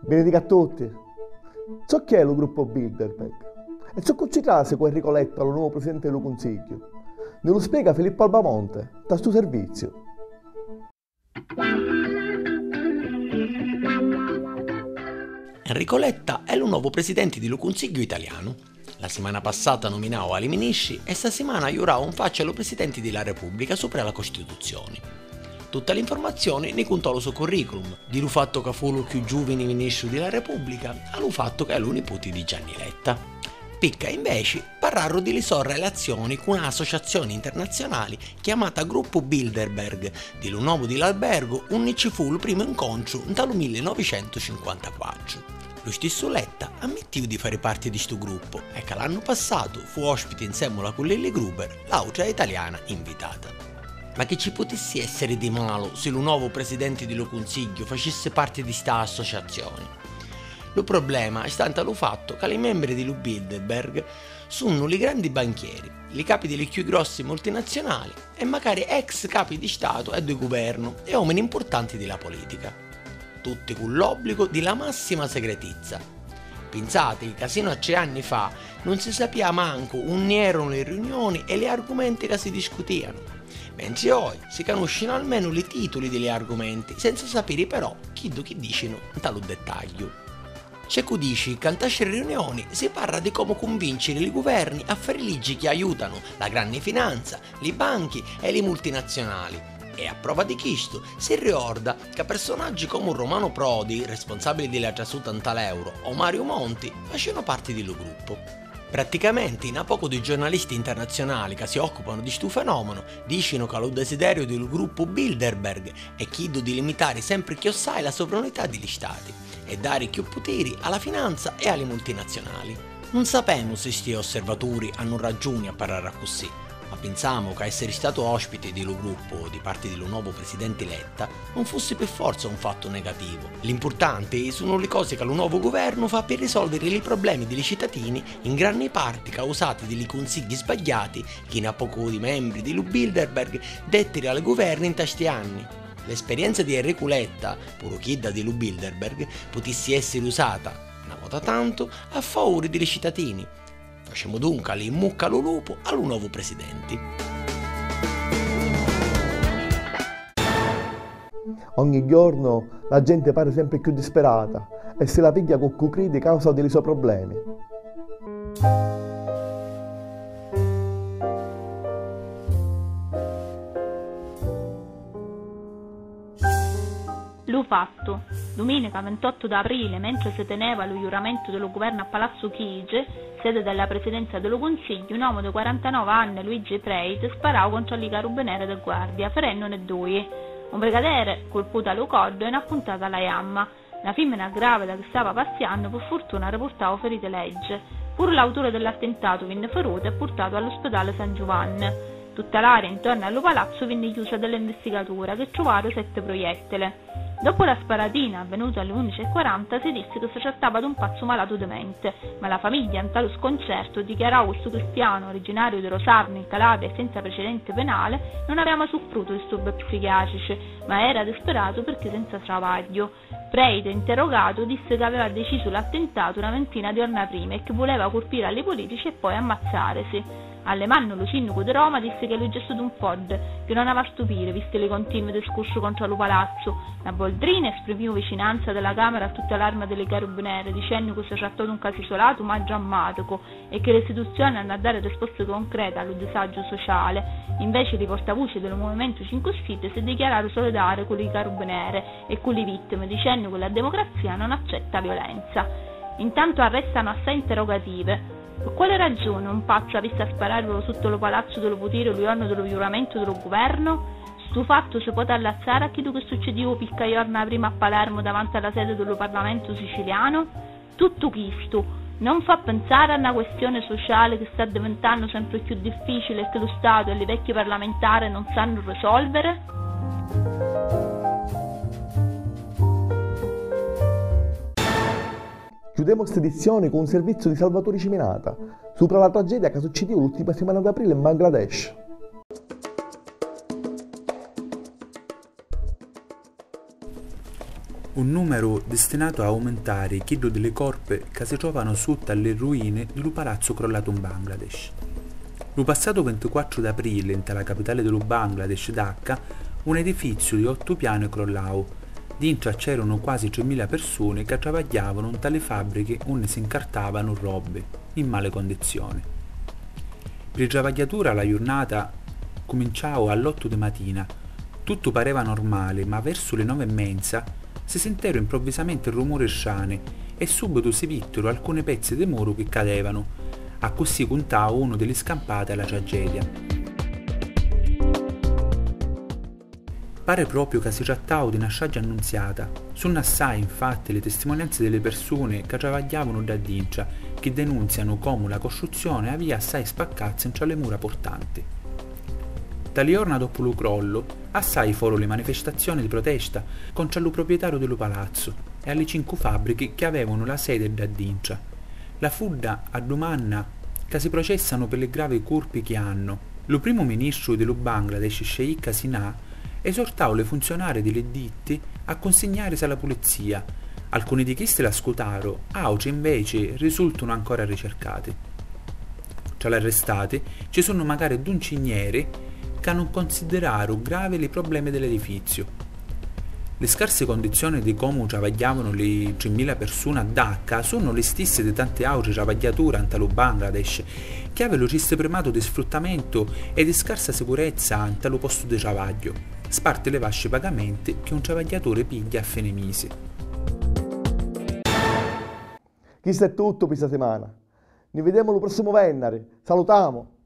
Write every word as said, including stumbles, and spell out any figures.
Benedica a tutti! Zocch'è lu gruppu Bilderberg? E zoccu ci trasi cu Enrico Letta, lu novu presidenti di lu Cunsigghiu? Ni lu spiega Filippu Albamonte, nta stu serviziu. Enrico Letta è lu novu presidenti di lu Cunsigghiu italianu. La simana passata numinau a li ministri e sta simana jurau 'n facci a lu Presidenti di la Repubblica supra la Costituzioni. Tutta l'informazioni ni cuntò lu so curriculum, di lu fattu ca fu lu cchiù giuvini ministru di la Repubblica a lu fattu ca è lu niputi di Gianni Letta. Picca, inveci, parraru di li so relazioni cu na associazioni internazionali chiamata Gruppu Bilderberg, di lu nomu di l'albergu unni ci fu lu primu incontru nta lu millinovicentucinquantaquattru. Lu stissu Letta ammittìu di fari parti di stu gruppu e ca l'annu passatu fu ospiti nsèmmula cu Lilli Gruber, l'àutra italiana invitata. Ma chi ci putissi èssiri di malu si lu novu presidenti di lu Cunsigghiu facissi parti di sta associazioni? Lu problema sta nta lu fattu ca li membri di lu Bilderberg sunnu li grandi banchieri, li capi di li cchiù grossi multinazionali e macari ex capi di Statu e di guvernu e òmini mpurtanti di la politica. Tutti cu l'obbligu di la massima segretizza. Pinsati ca sinu a tri anni fa nun si sapìa mancu unni eranu li riunioni e li argumenti ca si discutìanu, mentri oi si canuscinu almenu li tituli di li argumenti, senza sapiri però chiddu chi dicinu nta lu dettagghiu. C'è cu dici ca nta sti riunioni si parra di comu cunvinciri li guverni a fari liggi chi aiutanu la granni finanza, li banchi e li multinazionali. E a prova di chistu, si riorda ca personaggi comu Romano Prodi, responsabili di la trasuta nta l'euro, o Mario Monti, facìanu parti di lu gruppu. Pratticamenti, na pocu di giornalisti internazionali ca si occupanu di stu fenomenu dicinu ca lu desideriu di lu gruppu Bilderberg è chiddu di limitari sempri chiossai la sovranità di li stati e dari cchiù putiri a la finanza e a li multinazionali. Nun sapemu si sti osservaturi hannu ragiuni a parrari accussì, ma pinsamu ca èssiri statu ospiti di lu gruppu di parti di lu novu presidenti Letta nun fussi pi forza un fattu negativu. L'impurtanti sunnu li cosi ca lu novu guvernu fa pi risolviri li problemi di li citatini, in granni parti causati di li cunsigghi sbagghiati chi na pocu di membri di lu Bilderberg dettiri a li guverni nta sti anni. L'esperienza di Enricu Letta, puru chidda di lu Bilderberg, putissi èssiri usata, na vota tantu, a favuri di li citatini. Facemu dunca li 'n mucca a lu lupu a lu novu presidenti. Ogni jornu la genti pari sempri cchiù disperata e si la pigghia cu cu cridi causa di li so problemi. Lu fattu. Duminica vintottu d'aprile, mentri si teneva lu juramentu di lu guvernu a Palazzu Chigi, sede della Presidenza di lu Cunsigghiu, un omu di quarantanove anni, Luigi Preit, sparau contra li carubineri di guardia, ferennuni dui. Un brigaderi, curputu a lu coddu e n'appuntata a la jamma. Na fimmina gravida chi stava passiannu, pi furtuna, arripurtau feriti leggi. Puru l'auturi di l'attintatu vinni firutu e purtatu a l'uspitali San Giuvanni. Tutta l'aria intornu a lu palazzu vinni chiusa di l'investigatura, chi truvaru setti prujettili. Doppu la sparatina, avvinuta a li undici e quaranta, si dissi chi si trattava d'un pazzu malatu di menti, ma la famigghia, nta lu sconcertu, dichiarau chi stu cristianu, originariu di Rosarnu, in Calabria e senza precedenti penali, non aveva mai suffrutu disturbi psichiatrici, ma era disperatu pirchì senza travagghiu. Preit, interrogatu, dissi ca aveva decisu l'attintatu na vintina di jorna prima e chi vuleva curpiri a li pulitici e poi ammazzarisi. Alemannu, lu sinnicu di Roma, dissi ca lu gestu d'un foddi, chi non aveva a stupiri, visti li continui discursi contra lu palazzu. Na Boldrini esprimiu vicinanza di la Camera a tutta l'arma di li carubineri, dicennu ca si trattò d'un casu isolatu ma drammaticu, e chi l'istituzioni hannu a dari risposti concreti a lu disaggiu suciali. Inveci li portavuci di lu Muvimentu Cincu Stiddi si dichiararu solidari cu li carubineri e cu li vittimi, dicennu ca la democrazia non accetta violenza. Intantu arrestanu assai interrogativi. Pi quali ragiuni un pazzu avissi a sparari sutta lu palazzu di lu putiri lu jornu di lu juramentu di lu guvernu? Stu fattu si poti allazzari a chiddu chi succidiu picca jorna prima a Palermu davanti a la sedi di lu Parlamentu sicilianu? Tuttu chistu non fa pinsari a na questioni suciali chi sta addivintannu sempri cchiù difficili e chi lu Statu e li vecchi parlamentari non sannu risolviri? Chiudemu st'edizioni cu un serviziu di Salvaturi Ciminata supra la tragedia ca succidiu l'ultima simana d'aprili in Bangladesh. Un numeru distinatu a aumentari chiddu di li corpi ca si trovanu sutta a li ruini di lu palazzu crollatu 'n Bangladesh. Lu passatu vintiquattru d'aprili, nta la capitali di lu Bangladesh, Dhaka, un edifiziu di ottu piani crollau. Dintra c'erunu quasi trimila pirsuni ca travagghiavunu nta li fabbrichi unni si 'ncartavanu robbi in mali condizioni. Pri li travagghiatura la jurnata cuminciau all'ottu di matina. Tuttu pareva normali, ma versu li novi e menza si sinteru improvvisamenti rumuri strani e subitu si vittiru alcuni pezzi di muru chi cadevanu. Accussì cuntau unu di li scampati a la tragedia. Pari propriu ca si trattau di na stragi annunziata. Sunnu assai, infatti, li tistimonianzi di li pirsuni ca travagghiavunu ddà dintra, chi denunzianu comu la costruzzioni avia assai spaccazzi ntra li mura purtanti. Nta li jorna doppu lu crollu, assai foru li manifestazioni di protesta contra lu proprietariu di lu palazzu e a li cincu fabbrichi chi avevunu la sedi ddà dintra. La fudda addumanna ca si processanu pi li gravi curpi chi hannu. Lu primu ministru di lu Bangladesh, Sheikh Hasina, esortau li funzionari di li ditti a cunsignarisi a la pulizia. Alcuni di chisti l'ascutaru, autri, inveci, risultunu ancora ricercati. Tra l'arrestati ci sunnu macari dui ncigneri ca nun considiraru gravi li problemi di l'edifiziu. Li scarsi condizioni di comu travagghiavanu li trimila pirsuni a Dhaka sunnu li stissi di tanti autri travagghiatura nta lu Bangladesh, chiavi lu tristi primatu di sfruttamentu e di scarsa sicurezza nta lu postu di travagghiu, sparti li vasci pagamenti chi un travagghiaturi pigghia a fini misi. Chistu è tuttu pi sta simana. Ni videmu lu prossimu vennari. Salutamu!